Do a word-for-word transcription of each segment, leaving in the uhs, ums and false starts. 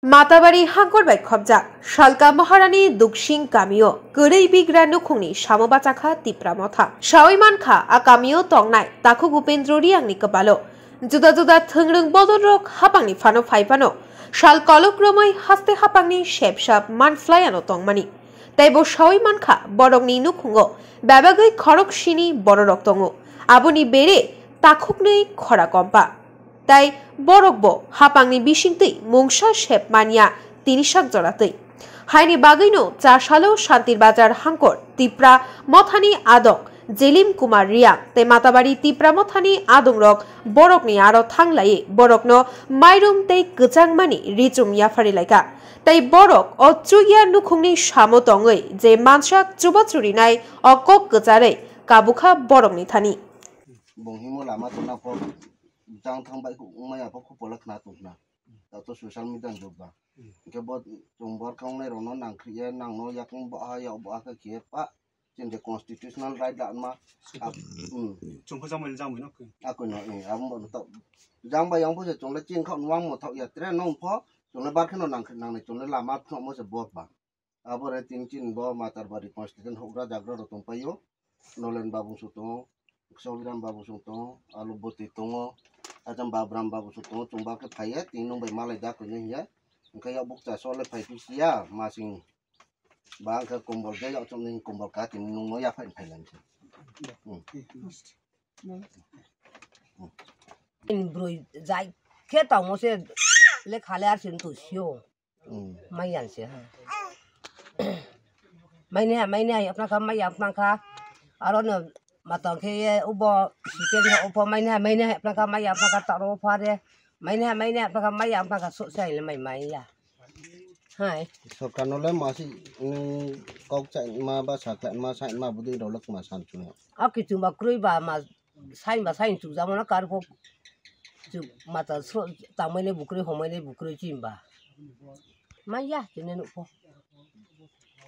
Matabari hangkor bai khobjak Salka Maharani Duksing kamio kwrwi bigra nukhungni samo bachakha Tipra Motha. Sawi mankha a kamio tongnai Takhuk Upendra Riyangni kwpalo juda juda thwngrwng bodolrok hapangni phano phai phano sal kolok romwi haste hapangni sepsap manphlaiano tongmani. Tei bo sawi mankha borokni nukhungo bebagwi khorok sini bororok tongo. Aboni bere takhuknwi khora kompa. Tai borok bo hapangni bisingtwi mungsa sep manya tini sak jora twi. Haini bagwino chasalo Shantir Bazar hangkor Tipra Mothani adong Jelim Kumar Riyang tei Matabari Tipra Mothani adongrok borokni aro thanglaiwi borokno mairum tei kwchangmani richum yaphari laikha. Tei borok o chukya nukhungni samo tongwi je mansak chubachu rinai o kok kwcharwi kabukha borokni thani. Bung himo lama tongna kok jang thang bai kuk wngmaya bo kuk pola khna tong khna. Tato social media ni jug ba. Hmm. Hingke bo chwng bor kang nai rok no nang khriye nang no yakung bo ha yak bo ha khe khiye pa. Chini je constitutional right da ma. Sika. Hmm. Chwng khe jamani jamani no khe. Ako no, eh, abo bo to. Jang ba yang bo se chwng le chin khok nwng mo thok ya tre nong pho. Chwng le bar khe no nang khri nang nai chwng le lama phno mo se bor ba. Abo re tin chin bo Matarbari constitution hokra jagra rok tong paio. Nolen babu song tongo, Sobiram babu song tongo, Alu Boti tongo, Acham Babram babu song tongo, chwng ba khe phaiya, tini nwng bai malai da koi nai hiya. Hingke yak bukcha sole phai phi siya, masing ba hingke kombol je yak chom ni kombol ka tini nwng no ya phai phai lang se. Hmm. Broi jai khe tamo se le khale ar sin tu sio. Hmm. Maiyan se ha. Maine ha, maine ha, apna kha, maiya apna kha. Aro no matang khe ye ubo siten ha upo maine ha, maine ha, apna kha, maiya apna kha, taro phare. Maine ha, maine ha, apna kha, maiya apna kha, so sai le mai maiya. Hai. Sorkar no le masi, mm, kok chai ma ba sakla ma sai ma budi dolok ma san chuno. A kichung ba kroi ba ma sain ba sain chukjamo na karbo chuk mata sro tangmani bukrwi homani bukrwi chimba. Maya chini nukho.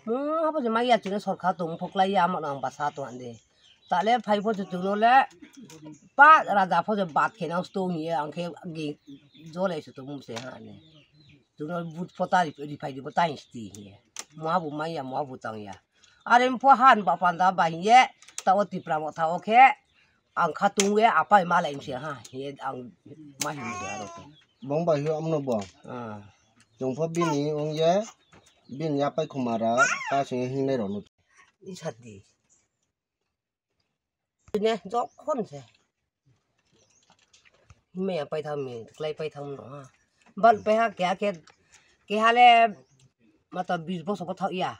Mo habo je maya chini sorkar tong phoklai ya amo nang basa to ande. Tale phai pho chuno le pa raja pho je bat khena sto ni ang khe gi jole chuto mum se ha ne. Chuno but pho ta ri phai di bo tain sti hi. Mo habo maya mo habo tang ya. Are pho han ba panda ba hiye ta o Tipra Motha o khe ang kha tungwe apai malai mse ha hiye ang ma hin de aro to. Bong ba hiyo amno bo. Ah. Chwng pho bini ong ye bini apai khumara ta sing hingnai rok no. Isati. Ne jokhon se. Himaya paitham mi, klai paitham no ha. Bal pe ha kya ke, ke hale mata bis boso ko thok ya.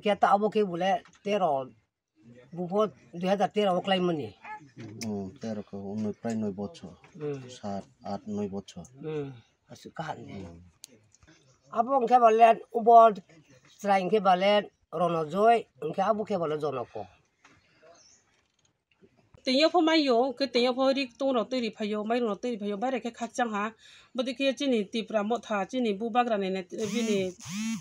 Ke ta abo ke bole tero, bupho dui hajar tero o klai mani. Hmm, tero ko, noi, prai noi bochor. Hmm. Sat, at, noi bochor. Hmm. Aswk kahan de. Hmm. Abo hwnkhe bale ubo chwrai hwnkhe bale Rono Joy, hwnkhe abo khe bale Jonoko. Tengyo pho mai yo, hwnkhe tengyo pho rik tong rok twi ri phai yo, mai rok twi ri phai yo, baire khe khakchang ha. Bwdwi khe chini Tipra Motha, chini bubagra ni net-, bini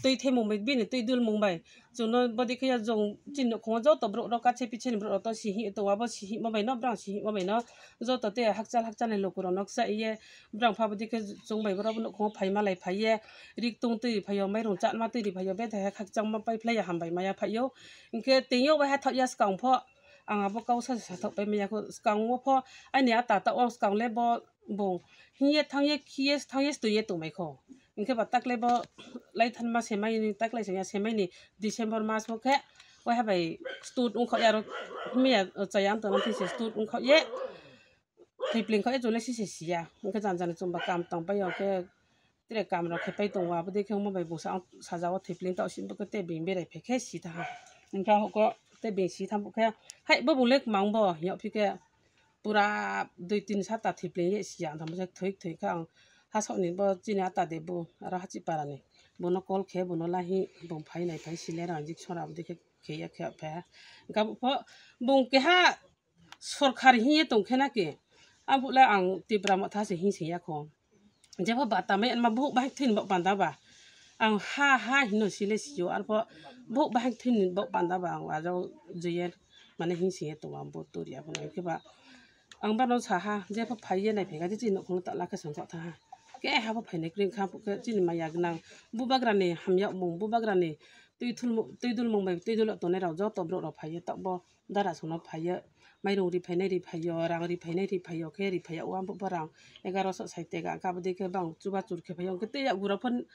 twi themung bai, bini twi dulmung bai. Chwngno bwdwi khe ya jong chini nukhungo joto borok rok kache piche ni borok rok to sihi tongo, abo sihima bai no, brang sihima bai no joto tei hakchal hakchal ni luku rok no kchai ye brang pha bwdwi khe chwng bai borok nukhungo phaima lai phai ye rik tong twi ri phai yo, mairung chatma twi ri phai yo, betha khe khakchangma pai phlai ya, hambai ma ya phai yo. Hwnkhe tengyo bai ha thok ya swkang pho ang abo kau sa sa thok pai ma ya kho, swkang o pho ani a tata o swkang le bo bung hiye thangye khiye thangye stui ye tongmai kho. Hingke ba takle bo laithanma semai ni, taklai sengya semai ni December mas bo khe waiha bai stud wngkha ya aro miya chaya wng tongma thik se stud wngkha ye thipling kha ye chole sise siya. Hingke jan jan chumba kam tang pai ya khe tere kam rok khe pai tongo abo dei khe wngma bai bungsa sajao thipling ta osin bo khe te bing berai phai khe si ta ha. Hingke hoko te bing si tham bo khe hai bo bung le mang bo yong phi khe pura dui tin sata thipling ye siya ang tamo thoi thoi kha ang hasok ni bo chini ata de bo aro hachi para ni bono call khe bono lahi bung phai nai phai sile rang jik sora bo dikhe khe ya khe phe gabo pho bung keha sorkar hiye tong khe na ke abo le ang Tipra Motha se hi se ya kho. Jepho bata mai anma buhuk bahai thwini bok panda ba. Ang ha ha hino sile sio arpho buhuk bahai thwini bok panda ba ang ajao juye mane hing sing ye tongo ang bo turi abono khe ba. Ang bano sa ha jepho phai ye nai phega je chini nukhung ta lakhe song kha tha ha. Keha bo phainai kwrwi wngkha, khe chini maya gwnang bubagrani hamyakmung, bubagrani twi thulmung, twi dulmung bai twi dulok tongnai rok joto borok rok phaiwi tabok dara songno phaiwi mairung ri phainai ri phaio, rang ri phainai ri phaio, khe ri phaiya o ambo borang egaroso sai tega khe abo dei khe bang chuba chur khe phaio, hwnkhe tei yakgu rok phan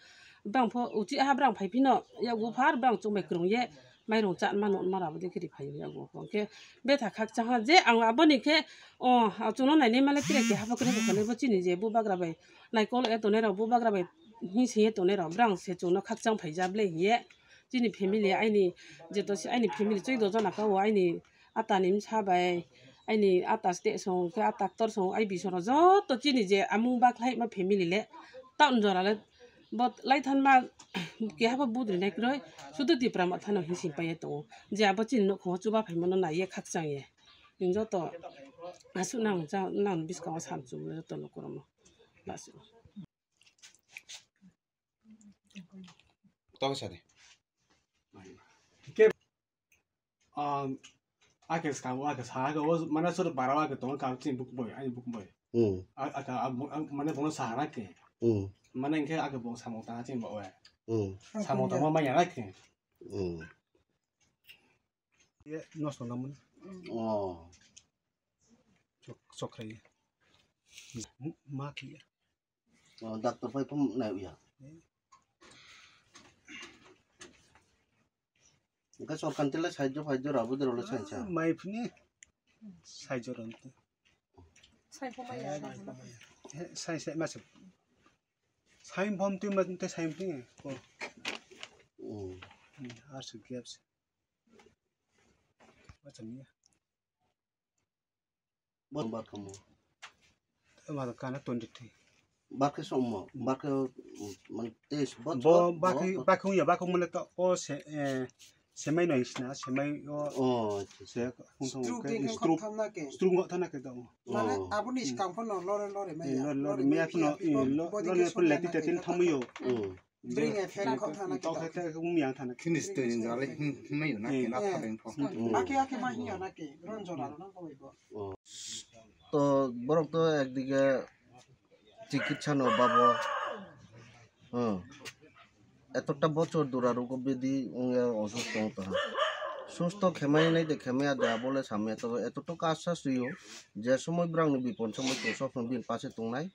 bang pho uchi ha brang phai phino yakgu phar bang chumbai kwrwng ye mairung cha ma nung ma rabo dei khe ri phaio yakgu. Hwnkhe betha khakchang ha je ang aboni khe o chwngno nainai male kre keha bo kre bo khanai bo chini je bubagra bai naikol e tongnai rok bubagra bai hing sing ye tongnai rok brang se chwngno khakchang phaija ble hiye chini family aini jeto se aini family choi do jona ka o aini atani bwsa bai aini ata site song khe ata ktor song ai bisoro joto chini je amung baklai ma family le town jora le bot lai than ma keha bo budri nai kroi sudu tipra ma thano hing sing pai tongo je abo chini nok khongo chuba phai mano nai ye khakchang ye. Nwng joto aswk nang cha nang bwskango sam chumui joto lukurokno. Bas. Tong sa de. Ke, um, ake skang ake sa ake o mana sor bara ake tong ka chini buk boy ani buk boy. Hmm. Aka mane bono sa na ke. Hmm. Mane ke ake bo samong ta chini bo we. Hmm. Samong ta ma ya na ke. Hmm. Ye nosto namun. Oh. Sok sok khai. Ma ki. Oh, doctor pai pum na ya. Engka sorkar tila sahajjo phajjo rabo de rolo sansa. Mai phini sahajjo ronte. Sai phum ya. Sai sai masuk. Sai phum tu mas te sai phini. Oh. Hmm. Arsu gaps. Macam ni. Bo barkha mo. Ema kana twenty three. Barkha songmo, barkha man teis bo. Bo barkha barkha ya barkha mole to o se eh semai no isna semai o. Oh, se kung song ke stroke. Stroke thana ke do. Mane aboni skang phano lore lore mai. Lore lore mai phano lore phano leti tetin thamayo. Bring a fan kok thana kok thana. Kini tini jale himai na kena thadeng pho. Ake ake ma hiya na ke ron jora ron ko bo. To borok to ekdige chikitsa no babo. Hmm. Etota bochor dura rogo bedi ongya osusto wngtong. Susto khemai nai de khemai ade abole samya to etoto kasa suyo. Je somoi brang ni bipon somoi to sokno bin pase tongnai.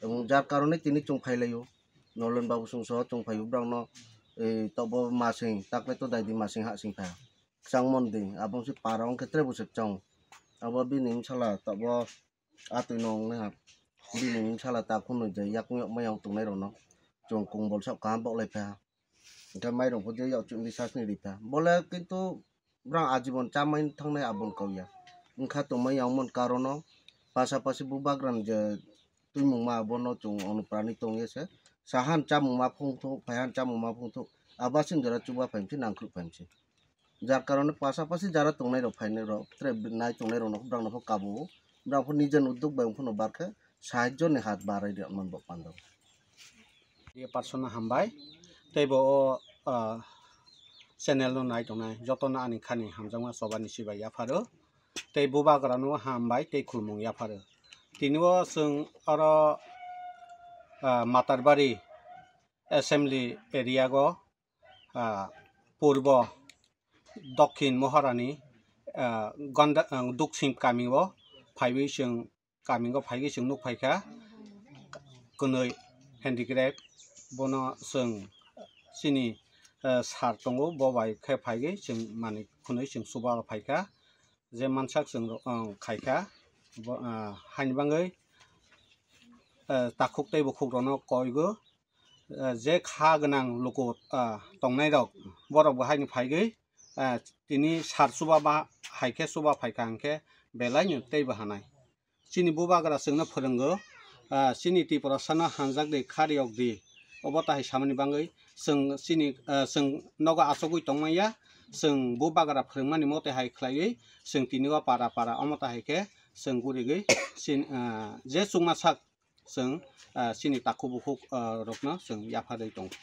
Ebong jar karone tini chwng phailaio. Nolen babu chwng soho chwng phaio borokno, ei, tokbo masing, takle to daidi masing hasing pha. Kwchangmon di, abo wngse para wngkhe tre bwswk chong. Abo bini bwsala tokbo atwi no wngnai ha. Bini bwsala takhuk nwi jai yakung yok mayang tongnai rokno chwng kung bolsa kaham boklai pha. Hwnkhe mairung pho je yak chwngdi sasni ri pha. Bole kintu borok ajibon chamai thangnai aboni kok ya. Wngkha tongmani yangmani karono pasapasi bubagrani je twimungma abono chwng onuprani tongya se. Sahan chamungma phungthuk, phaihan chamungma phungthuk. Abo aswk jora chuba phaimsi nangkhrup phaimsi. Jar karone pasapasi jara tongnairok phainairok, tere nai tongnairokno borokno pho kabo-o. Borok pho nijeni udduk bai wngphano barkhe sahajjoni hat barai rwmani bo pandao. Ye persona hambai, tei bo o, ah, channel no nai tongnai jotono ani khani hamjakma chobani sibai yapharo, tei bubagrano hambai tei khulumung yapharo. Tini o chwng oro, ah, Matarbari assembly area go, ah, purbo Dokhin Moharani, ah, Gonda, ah, Duksim kami o phaiwi chwng kami o phaigwi chwng nuk phaikha, kwnwi handicraft, bono chwng chini, eh, sir tongo, bo bai khe phaigwi chwng manwi khwnwi chwng chuba phaikha, je mansak chwng, eh, khaikha, bo, eh, haini bagwi, eh, takhuk tei bukhukrokno koigo, eh, je kha gwnang luku, ah, tongnairok, borok bo haino phaigwi, ah, tini sar chuba ba hai khe chuba phaikha hwnkhe belaino teibo hanai. Chini bubagra chwngno phwrwngo, ah, chini Tiprasano hanjakdi, khariyokdi, obo tahai samani bagwi chwng chini, ah, chwng nogo achugwi tongmanya, chwng bubagra phwrwngmani mote hai khlaiwi chwng tini o para para omo tahai khe chwng gurigwi chini, ah, je chukma sak chwng, ah, chini takhuk bukhuk, ah, rokno chwng yapharwi tongo.